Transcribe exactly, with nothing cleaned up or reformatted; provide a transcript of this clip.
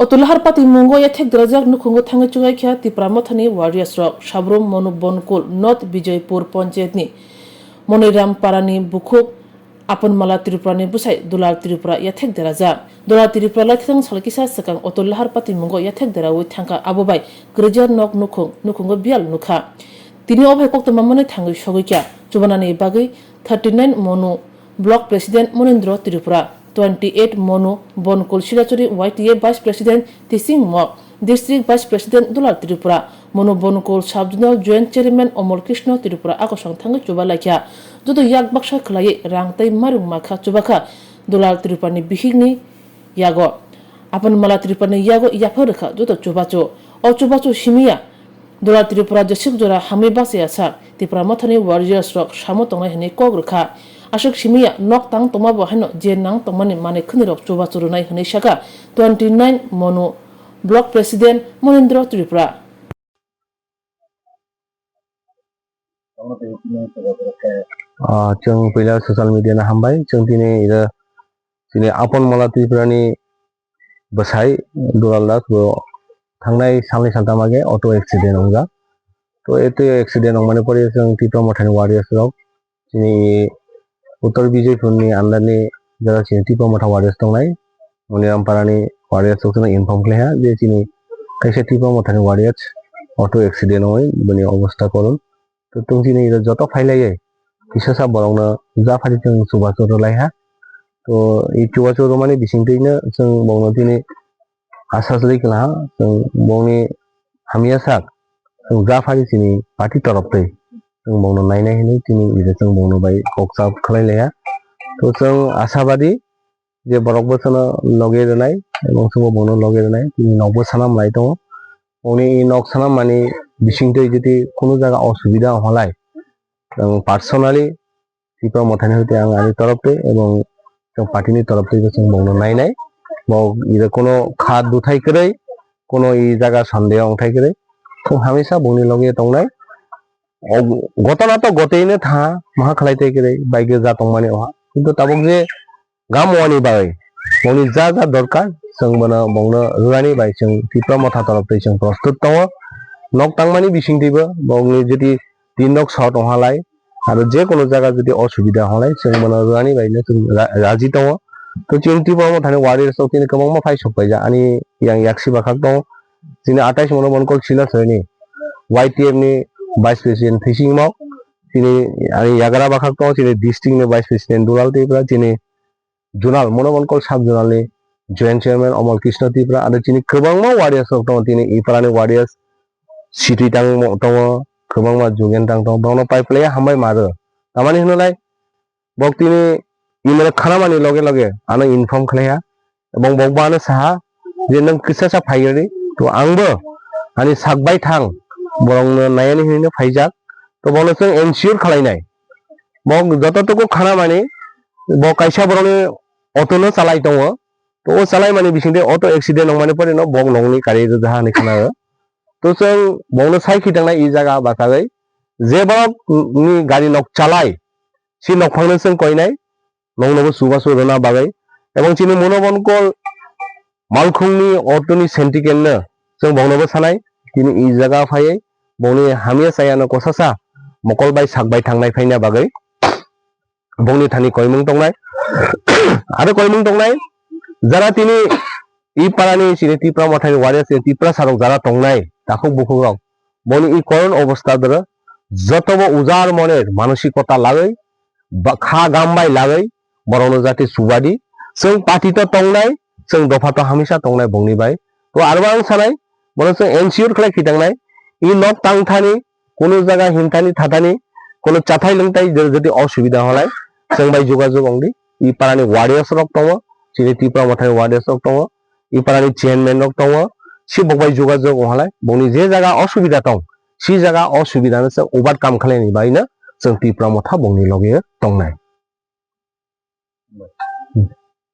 Tulahar patimungo yathek derajak nukhungo thangwi chungaikha Tipra Mothani warriors rok, Sabrum Monu Bonkul North Bijoypur Panchayat ni Moniram Parani bukhuk Apanmala Tripura ni bwsai Dulal Tripura yathek derajak. Dulal Tripura lai thang sal kisa swkang o Tulahar patimungo yathek derawi thangkha, abo bai kwrwija nok nukhung, nukhungo biyal nukha. Tini o bai koktwma manwi thangwi sogwikha, chubanani bagwi thirty nine Monu Block President Monindra Tripura, twenty eight Monu Bonkul Silachuri Y T A Vice President Tising Mok, District Vice President Dulal Tripura, Monu Bonkul Sub Zonal Joint Chairman Omol Krishna Tripura akosong thangwi chuba laikha. Joto yak baksa khwlaiwi rang tei marung makha chubakha Dulal Tripura ni bihikni yago. Apanmala Tripura ni yago yaphang rwkha joto chubachu. O chubachu simiya Dulal Tripura jeswk jora hamwi bachaya sak, Tipra Mothani warriors rok samo tongnai hwnwi kok rwkha. Aswk simiya nok tang tongma bo haino je nang tongmani manwi khwnwi rok chubachu rwnai hwnwi sakha twenty nine Monu Block President Monindra Tripura. Ah, chwng puila social media no hambai. Chwng tini ira chini Apanmala Tripura ni bwsai Dural Das bo thangnai salni saltam age auto accident wngjak. To auto accident wngmani pore chwng Tipra Mothani warriors rok chini Uttor Bijoypur ni under ni jara chini Tipra Motha warriors tongnai. Moniram Parani warriors rok chwngno inform khlaiha je chini kaisa Tipra Mothani warriors auto accident wngwi bini obostha koron. To tong chini iro joto phailaiwi kisa sa borokno japhari chwng chubachu rwlaiha. To i chubachu rwmani bisingtwino chwng bongno tini asa chwlwi kwlaha, chwng bongni hamya sak chwng japhari chini party toroftwi chwng bongno nainai hinwi tini iro chwng bongno bai kok chap khlai laiha. To chwng asabadi je borok bo chwngno logi rwnai, ebong chwngbo bono logi rwnai, tini nokbo sanam lai tongo. Boni i nok sanam mani bisingtwi jodi kunu jaga osubida wng halai, ang personally Tipra Mothani hoite ang ani toroftwi ebong chwng party ni toroftwi bo chwng bongno nainai. Bo ire kuno kha duthai kwrwi, kuno i jaga sondeho wngthai kwrwi, chwng hamisa bongni logi tongnai. O gotona to goteino tha, maha khlai tei kwrwi, bai gwi ja tongmani oha. Kintu tabuk je gam wani bagwi bongni ja ja dorkar, chwng bono bongno rwani bai chwng Tipra Motha toroftwi chwng prostut tongo. Nok tangmani bisingtwibo bongni jodi tin nok sot wng halai, aro je kono jaga jodi osubida wng halai, chwng bono rwani baino chwng ra-, raji tongo. To chwng Tipra Mothani warriors rok tini kwbangma phai sok paijak, ani yang yaksi bakhak tongo. Chini atais mono Bonkol Silasarni Y T F ni Vice President Thising Mok, chini ani yagra bakhak tongo, chini district ni Vice President Dural Tripura, chini zonal, Mono Bonkol sub zonal ni joint chairman Omol Krishna Tripura, aro chini kwbangma warriors rok tongo, tini Iparani warriors sitwi tang tongo, kwbangma jugen tang tongo, borokno pai phlaiya hambai ma rw. Tamani hwnwi lai, bok tini email khanamani loge loge ano inform khlaiha, ebong bok bo ano saha je nwng kisa sa phai rwdi, to ang bo ani sak bai thang borokno nayani hwnwi no phaijak, to bono chwng ensure khlainai. Bo joto tuku khana mani, bo kaisa borokni auto no chalai tongo. To o chalai mani bisingtwi auto accident wngmani pore no bo nokni kari rwjaha hinwi khna o. To chwng bongno sai khitangnai i jaga bachagwi, je borok ni gari nok chalai, si nokphangno chwng koinai, nokno bo chubachu rwna bagwi. Ebong chini Mono Bonkol malkhungni auto ni sentiken no chwng bongno bo sanai, tini i jaga phaiwi bongni hamya chaya no kosa sa mokol bai sak bai thangnai phaina bagwi bongni thani koimung tongnai. Aro koimung tongnai, jara tini i parani chini Tipra Mothani warriors ni Tiprasa rok jara tongnai, takhuk bukhuk rok, boni i koron obostha doro joto bo ujar moner manosikota lagwi, ba-, kha gam bai lagwi borokno jati chubadi. Chwng party to tongnai, chwng dopha to hamisa tongnai bongni bai. To aro ang sanai, bono chwng ensure khlai khitangnai, i nok tang thani, kunu jaga himthani thathani, kunu chathai lwngthai jodi osubida halai, chwng bai jogajog wngdi. I parani warriors rok tongo, chini Tipra Mothani warriors rok tongo, i parani chairman rok tongo, si bok bai jogajog wng halai, bongni je jaga osubida tong, si jaga osubida no chwng overcome khlaini bai no chwng Tipra Motha bongni loge tongnai.